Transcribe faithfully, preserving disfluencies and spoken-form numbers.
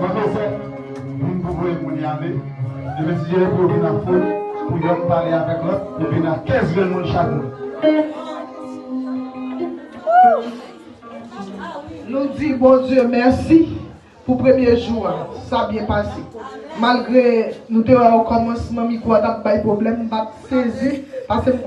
Pwofesè vin pou voye moun y ale. Demen si Dye vle pou yo vin ak foul, pou yonn pale avèk lòt, yo vin ak kenz grenn moun chak moun. Nou di Bondye mèsi pou premye jou a, sa byen pase. Malgre nou te wè okòmansman mikwo a t ap bay pwoblèm, m pa t sezi, paske m